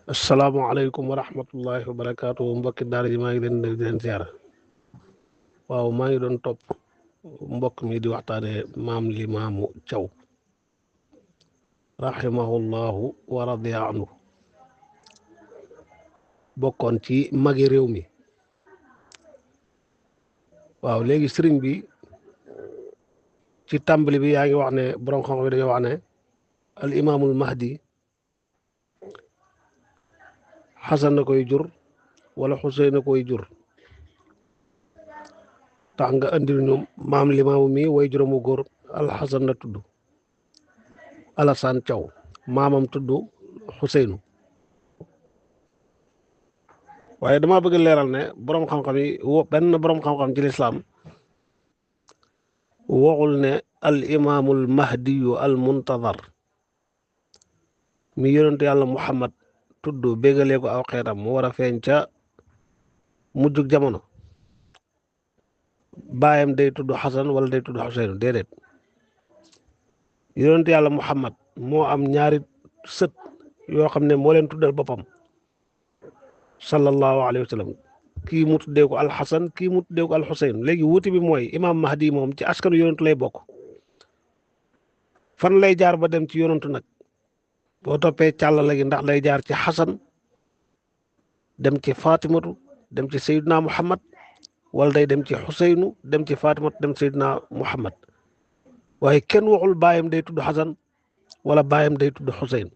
asalaamaaleykum wa rahmatullahi wa barakaatu mbokki daara ji maa ngi leen di leen ziara waaw maa ngi doon topp mbokk mi di waxtaane maam Limaamu Thiaw rahimahullahu wa radiya anhu bokkoon ci magi réew mi. waaw léegi sëriñ bi ci tàmbali bi yaa ngi wax ne borom xam-xam bi dañoo wax ne al imaamul mahdi xasan na koy jur wala xuseyn na koy jur tax nga andil ñu maam Limaamu mi way juróomu góor alxasan la tudd Alasaan Thiaw maamam tudd xuseynu waaye dama bëgg leeral ne borom xam-xam yi benn borom xam-xam ci lislaam waxul ne al imaamul mahdiyu al muntazar mi yonentu yàlla muhammad tudd bégalee ko aw xeetam mu war a feeñ ca mujjug jamono baayam day tudd xasan wala day tudd xuseynu déedéet yonentu yàlla muhammad moo am ñaari sët yoo xam ne moo leen tuddal boppam sallallahu alayhi wa sallam kii mu tuddee ko alxasan kii mu tuddee ko alxuseyn léegi wuti bi mooy imaam mahdi moom ci askanu yonentu lay bokk fan lay jaar ba dem ci yonentu nag boo toppee càllala gi ndax lay jaar ci xasan dem ci fatimatu dem ci sayyidina muhammad wala day dem ci xuseynu dem ci fatimatu dem sayyidina muhammad waaye kenn waxul baayam day tudd xasan wala baayam day tudd xuseyn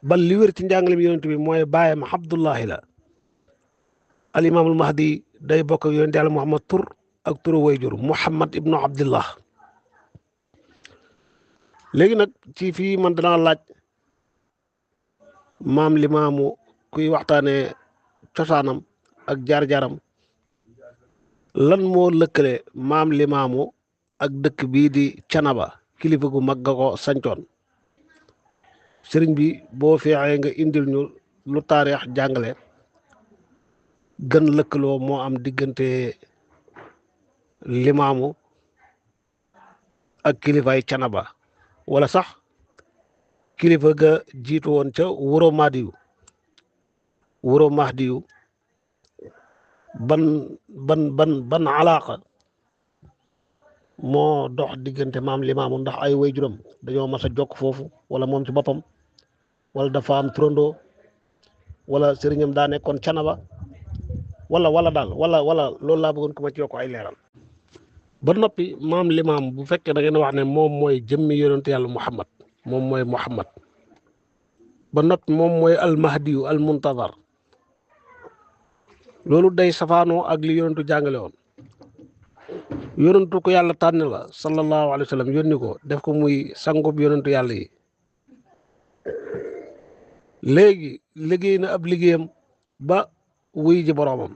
bal li wér ci njàngalem yonent bi mooy baayam abdullahi la al imaamul mahdi day bokk ak yonent yàlla muhammad tur ak turu wayjur muhammad ibnu abdillah léegi nag ci fii man danaa laaj maam Limaamu kuy waxtaane cosaanam ak jaar-jaaram lan moo lëkkale maam Limaamu ak dëkk bii di Canaba kilifa gu mag ga ko sancoon sëriñ bi boo feexee nga indil ñu lu taarix jàngale gën lëkkaloo moo am diggante Limaamu ak kilifaay Canaba wala sax kilifa ga jiitu woon ca wuro Mahdiyu ban alaaqa moo dox diggante maam Limaamu ndax ay waajuram dañoo mas a jokk foofu wala moom ci boppam wala dafa am turandoo wala sëriñam daa nekkoon Canaba wala daal wala loolu laa bëggoon ko ma ci yokk ay leeral ba noppi maam Limaam bu fekkee da ngeen wax ne moom mooy jëmmi yonentu yàlla Muhammad moom mooy Muhammad ba noppi moom mooy almahdiyu almuntazar loolu day safaanoo ak li yonentu jàngale woon yonentu ko yàlla tànn la sallallahu alayhi wa sallam yónni ko def ko muy sangub yonentu yàlla yi léegi liggéey na ab liggéeyam ba wuy ji boroomam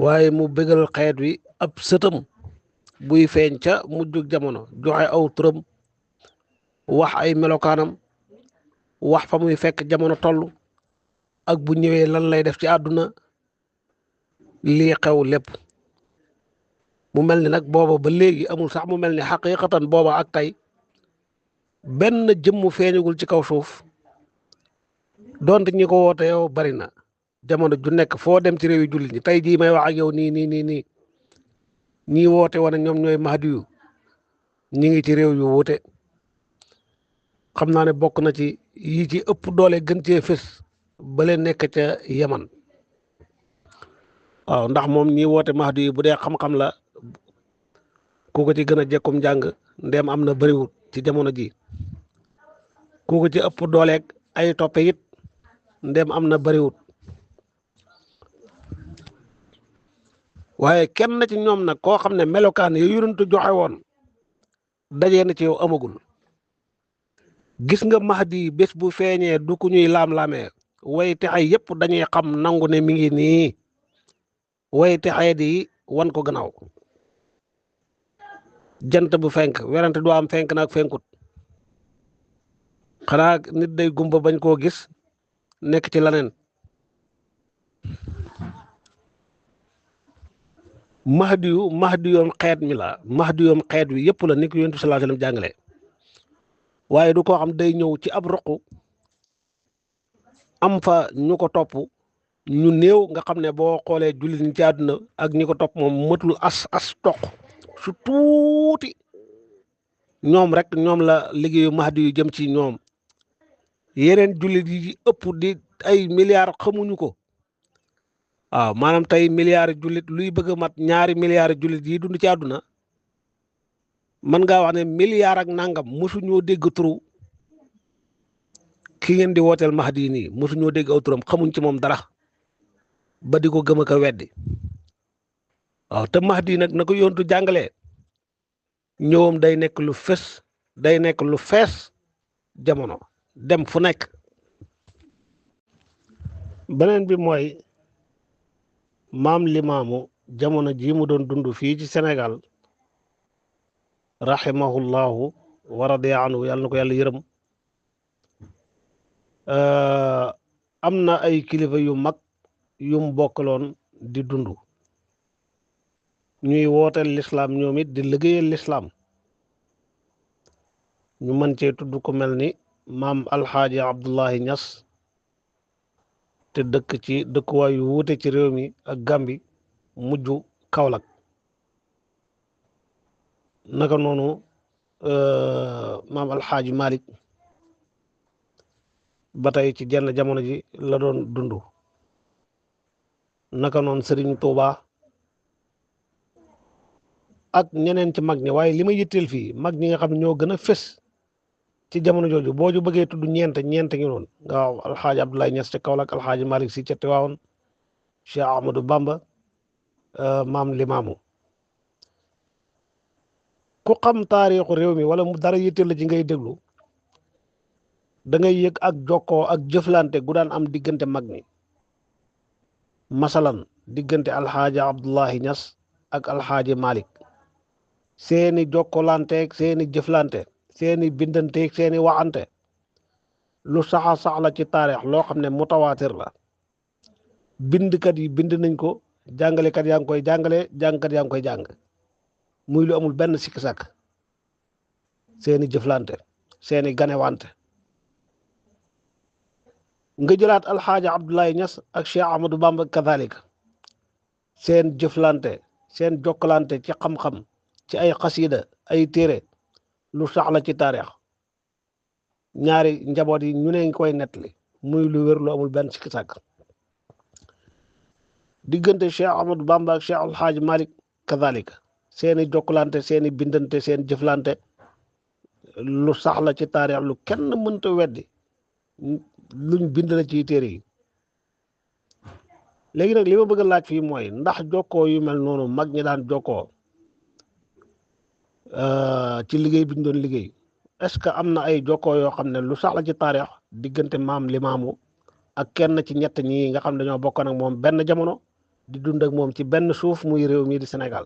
waaye mu bégal xeet wi ab sëtam buy feeñ ca mujjug jamono joxe aw turam wax ay melokaanam wax fa muy fekk jamono toll ak bu ñëwee lan lay def ci àdduna lii xew lépp mu mel ni nag booba ba léegi amul sax mu mel ni xaqiqatan booba ak tey benn jëmmu feeñagul ci kaw suuf donte ñi ko woote yow bari na jamono ju nekk foo dem ci réew yi jullit ñi tey jii may wax ak yow nii ñii woote woon ñoom ñooy mahdi yu ñi ngi ci réew yu wuute xam naa ne bokk na ci yi ci ëpp doole gën cee fës ba leen nekk ca yaman waaw ndax moom ñi woote mahdi yu bu dee xam-xam la ku ko ci gën a jekkum njàng ndeem am na bëriwut ci jamono ji ku ko ci ëpp dooleeg ay toppe it ndem am na bëriwut waaye kenn ci ñoom nag koo xam ne melokaan yu yonentu joxe woon dajee na ci yow amagul gis nga mahdi bés bu feeñee du ku ñuy laam-laamee way texe yépp dañuy xam nangu ne mi ngi nii way texe di wan ko gannaaw jant bu fenk werante du am fenk nag fenkut xanaa nit day gumba bañ koo gis nekk ci leneen mahdiyoom xeet mi la mahdiyoom xeet wi yëpp la ni ko yonent bi sallallahu alayhi wasallam jàngale waaye du koo xam day ñëw ci ab ruq am fa ñu ko topp ñu néew nga xam ne boo xoolee jullit ñi ci àdduna ak ñi ko topp moom matul as toq su tuuti ñoom rek ñoom la liggéeyu Mahdi yu jëm ci ñoom yeneen jullit yi ëpp di ay milliards xamuñu ko waaw maanaam tey milliards jullit luy bëgg a mat ñaari milliards jullit yi dund ci àdduna mën ngaa wax ne milliards ak nangam mosuñoo dégg turu ki ngeen di wooteel Mahdi nii mosuñoo dégg aw turam xamuñ ci moom dara ba di ko gëm a ko weddi waaw te Mahdi nag na ko yontu jàngalee ñëwam day nekk lu fës day nekk lu fees jamono dem fu nekk. beneen bi mooy maam Limaamu jamono jii mu doon dund fii ci Sénégal rahimahullahu wa radiya anhu yàlla na ko yàlla yërëm am na ay kilifa yu mag yum bokkaloon di dund ñuy wooteel lislaam ñoom it di liggéeyal lislaam ñu mën cee tudd ko mel ni maam alxaaji Abdullahi Ñas te dëkk ci dëkkuwaay yu wuute ci réew mi ak Gambi mujj Kaolack naka noonu maam alxaaji Malik ba tey ci jenn jamono ji la doon dund naka noonu Sëriñ Tuuba ak ñeneen ci mag ñi waaye li ma yitteel fii mag ñi nga xam ne ñoo gën a fës ci jamono jooju boo ju bëggee tudd ñeent ngi noonu nga waaw alxaaji Abdoulaye Niass ca Kaolack alxaaji Malick Si ca Tiwaawan Cheikh Ahmadou Bamba maam Limaamu ku xam taarixu réew mi wala mu dara yitteel la ci ngay déglu da ngay yëg ak jokkoo ak jëflante gu daan am diggante mag ñi masalan diggante alxaaji Abdoulaye Niass ak alxaaji Malick seeni jokkolanteeg seeni jëflante seeni bindanteeg seeni waxante lu sax la ci taarix loo xam ne mutawaatir la bindkat yi bind nañ ko jàngalekat yaa ngi koy jàngale jàngkat yaa ngi koy jàng muy lu amul benn sikki sàkk seeni jëflante seeni ganewante nga jëlaat alxaaji Abdoulaye Niass ak Cheikh Ahmadou Bamba kadhalika seen jëflante seen jokkalante ci xam-xam ci ay xasida ay téere lu sax la ci taarix ñaari njaboot yi ñu ne ngi koy nettali muy lu wér lu amul benn sikki sàkk diggante Cheikh Ahmadou Bamba ak Cheikh Alxaaji Malik kadhalika seeni jokkalante seeni bindante seen jëflante lu sax la ci taarix lu kenn mënta weddi luñ bind la ci téere yi léegi nag li ma bëgg a laaj fii mooy ndax jokkoo yu mel noonu mag ñi daan jokkoo ci liggéey bi ñu doon liggéey est-ce que am na ay jokkoo yoo xam ne lu sax la ci taarix diggante maam Limaamu ak kenn ci ñett ñi nga xam ne dañoo bokkoon ak moom benn jamono di dund ak moom ci benn suuf muy réew mii di Sénégal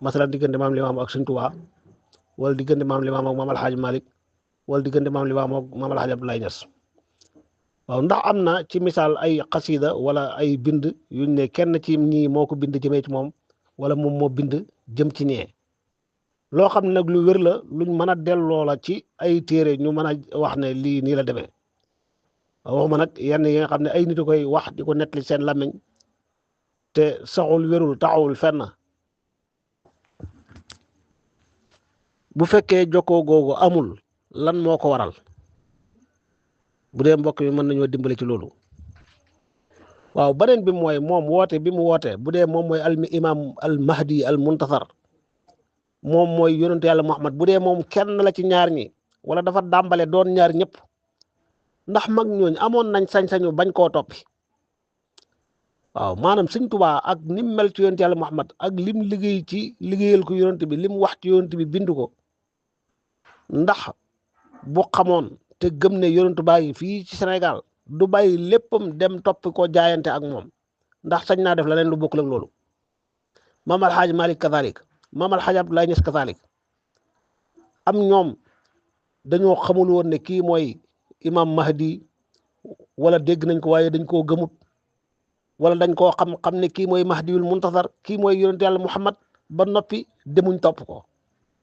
masalan diggante maam Limaamu ak Sëñ Tuubaa wala diggante maam Limaamu ak maam Alxaaji Malik wala diggante maam Limaamu ak maam Alxaaji Abdoulaye Niass waaw ndax am na ci misaal ay xasida wala ay bind yuñ ne kenn ci ñii moo ko bind jëmee ci moom wala moom moo bind jëm ci ñee loo xam ne nag lu wér la luñ mën a delloo la ci ay téere ñu mën a wax ne lii nii la demee waxuma nag yenn yi nga xam ne ay nit a koy wax di ko nettali seen làmmiñ te saxul wérul taxawul fenn bu fekkee jokkoo googu amul lan moo ko waral bu dee mbokk mi mën nañoo dimbale ci loolu waaw beneen bi mooy moom woote bi mu woote bu dee moom mooy imam al mahdi al muntasar moom mooy yonentu yàlla Muhammad bu dee moom kenn la ci ñaar ñi wala dafa dàmbale doon ñaar ñëpp ndax mag ñooñ amoon nañ sañ-sañu bañ koo toppi waaw maanaam Sëñ Tuubaa ak nim mel ci yonentu yàlla Muhammad ak lim liggéey ci liggéeyal ko yonent bi lim wax ci yonent bi bind ko ndax bu xamoon te gëm ne yonentu baa ngi fii ci Sénégal du bàyyi léppam dem toppi ko jaayante ak moom ndax sañ naa def la leen lu bokkul ak loolu maam alxaaji Malik kadhalik maam alxaaji Abdoulaye Niass kadhalik am ñoom dañoo xamul woon ne kii mooy imam mahdi wala dégg nañ ko waaye dañ koo gëmut wala dañ koo xam ne kii mooy mahdiyul muntasar kii mooy yonent yàlla Muhammad ba noppi demuñ topp ko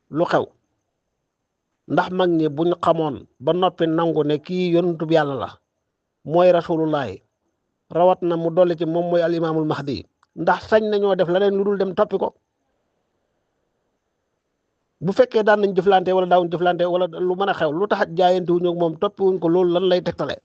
lu xew ndax mag ñi buñ xamoon ba noppi nangu ne kii yonentu bi yàlla la mooy rasulullahi rawat na mu dolli ci moom mooy al imaamul mahdi ndax sañ nañoo def leneen lu dul dem toppi ko bu fekkee daan nañ jëflante wala daawuñ jëflante wala lu mën a xew lu tax jaayante wuñu ak moom toppi wuñ ko loolu lan lay tegtale